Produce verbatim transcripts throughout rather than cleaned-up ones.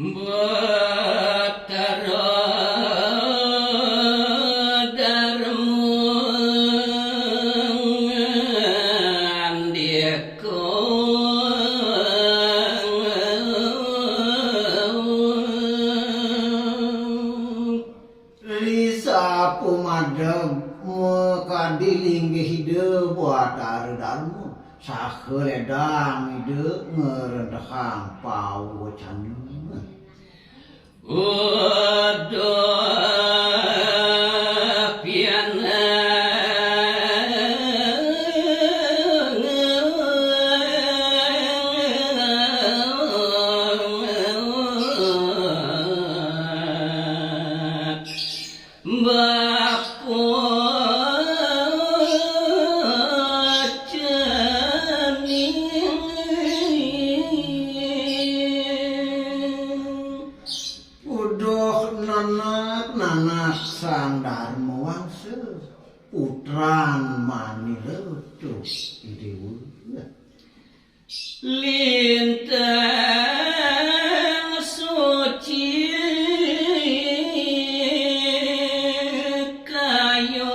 Batara Darma andika. Ri sapumadeg makadi linggih Ida Batara Darma, saha ledang Ida ngrentehang pawecana. Uduh pianak. Bapa cening. Uduh nanak-nanak Sang Darma Wangsa, putran manira tu, I Déwa. Lintang suci kayun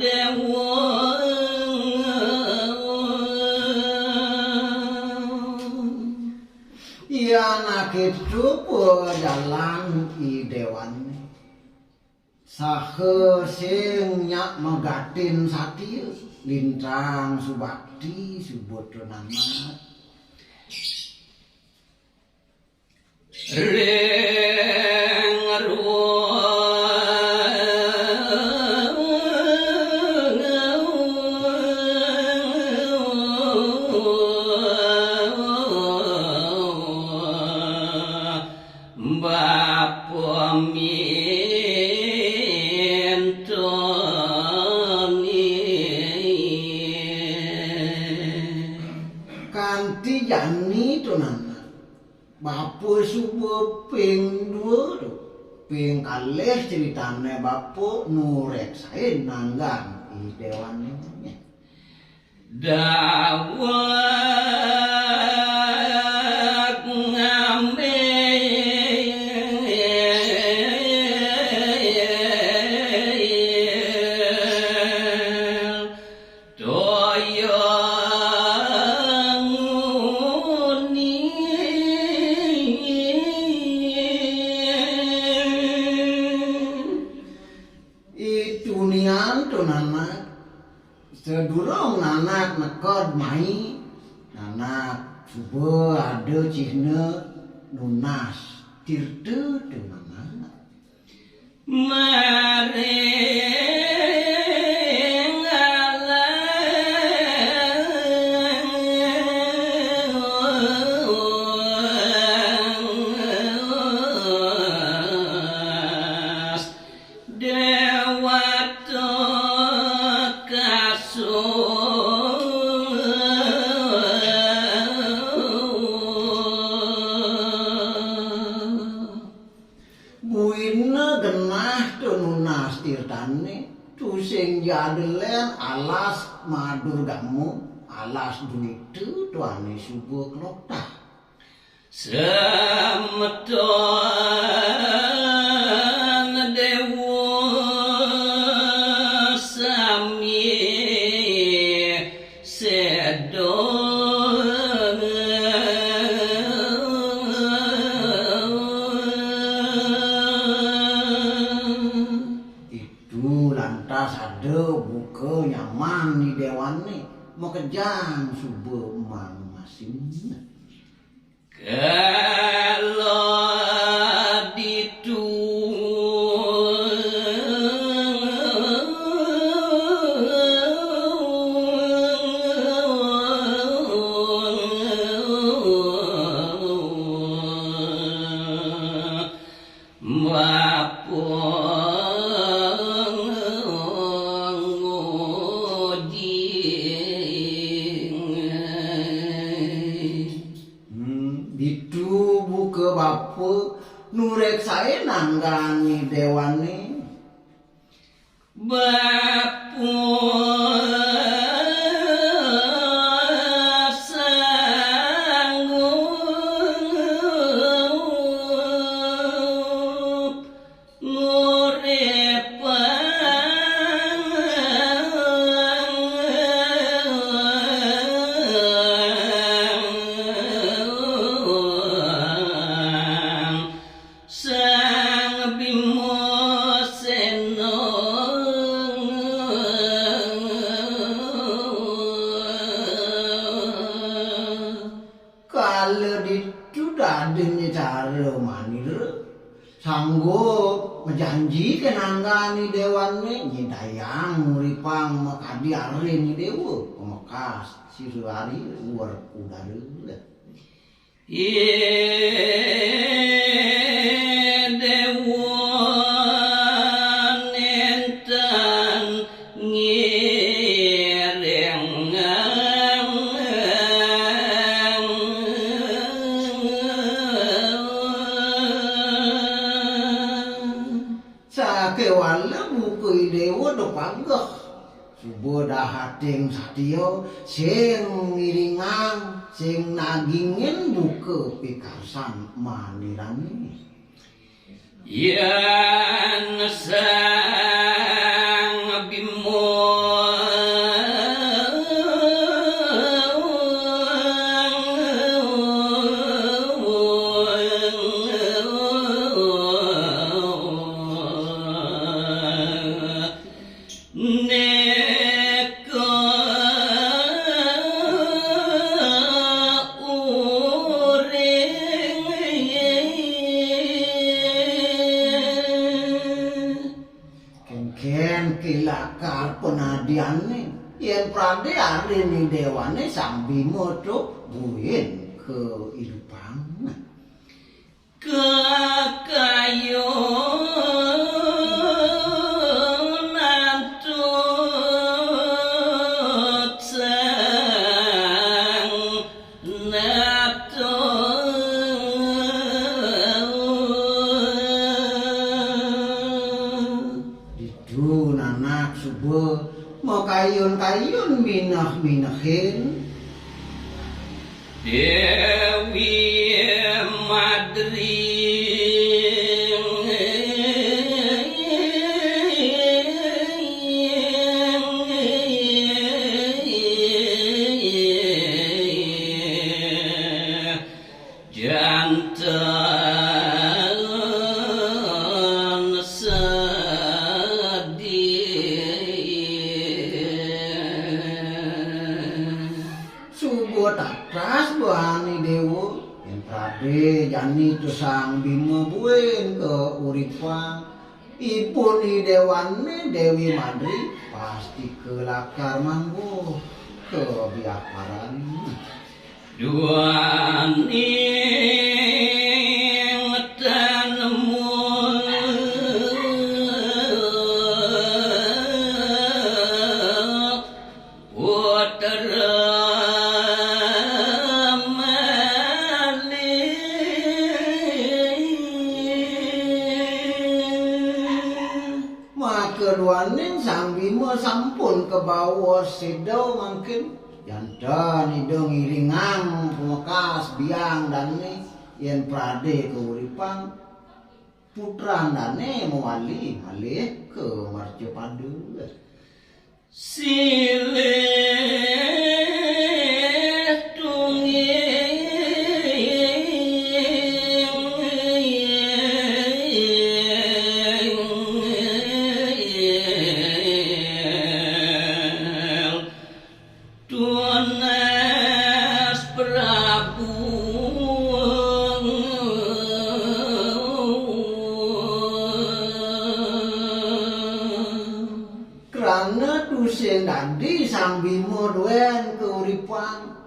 Déwa. Yan akéto pajalan I Déwané. Saha sing nyak magatin satia, lintang subakti suba tunanak. Ring ruang Bapa mintoni. Kanti jani tunanak, bapa suba ping dua tu, ping kalih critané bapa nureksain nanggan I Déwané. Daweg ngambil toya nguni. I tunian tunanak, sadurung nanak neked mai, nanak suba ada cihna nunas tirta tunanak. Maring alas. Déwata kasur. Buina genah tu nunas tirtané, tusing ja ada lén alas madurgama, alas duita tu ané suba klokta. Semeton Déwa sami séda. Ditu lantas ada buka nyaman I Déwané, makejang suba mangmasina. Kala ditu Bapa ngudi. Hmm, ditu buka bapa nureksain nanggan I Déwané. Bapa sanggup. Ni déwané nyidayang nguripang makadi arin i déwa, pamekas sira ari luar udara. Yé déwa nénten ngiring. Sakéwala buka i déwa da pageh. Suba dahating satia sing ngiringang, sing nagingin buka pikarsan manirané. Yén Sang Bima neka uring. Kénkén ké lakar panadiané, yén pradé arin i déwané Sang Bima to buin kairipang. Kakayunan tuksang natu. Ditu nanak suba makayun-kayun mineh-minehin. Déwi Madri. Janten sedih. Suba tatas baani déwa, yén pradé jani to Sang Bima buin kauripang. Ipun i déwané Déwi Madri pastika lakar mambuh kabiaparan. Duaning tanemu putra malih. Maka duaning Sang Bima sampun kabaos séda mangkin, janten Ida ngiringang pamekas biang dané, yén pradé kauripang, putran dané mawali malih ka mercapada. Silih tunggil tunas Prabu. Krana tusing dadi Sang Bima duén kauripang,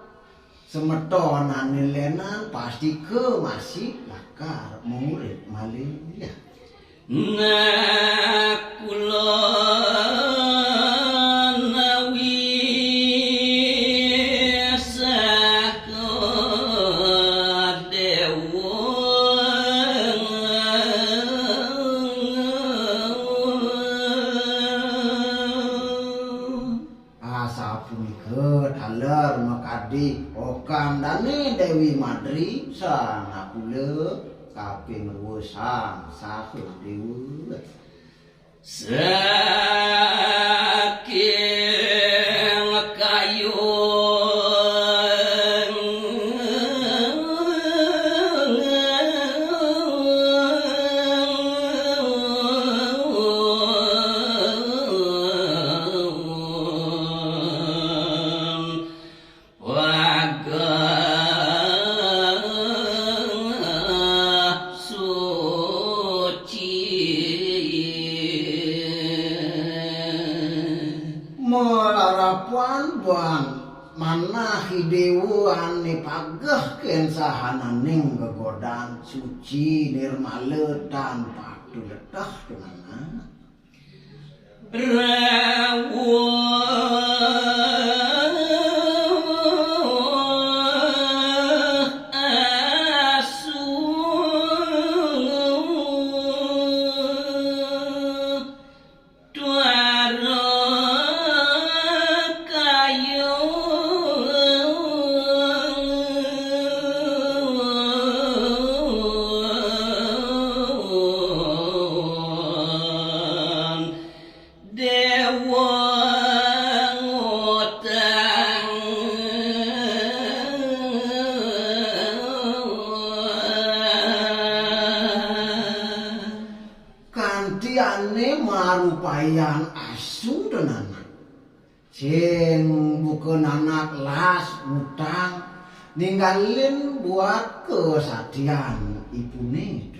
semeton ané lénan pastika masih lakar maurip malih. Nak kula nawi saka déwa. Asapunika taler makadi okan dané Déwi Madri, Sang Nakula, kaping rwa Sang Sahadéwa. Saking kayun wagah suci. Larapan ban manah i déwa ané pageh kén sahananing gegodan, suci nirmala tan patuh leteh, Tunana. Rawuh asu tuara kayu déwa ngotang. Kanti ané marupayang asu, Tunana. Sing buka nanak las ngutang, ninggalin buat kasatian ipuné.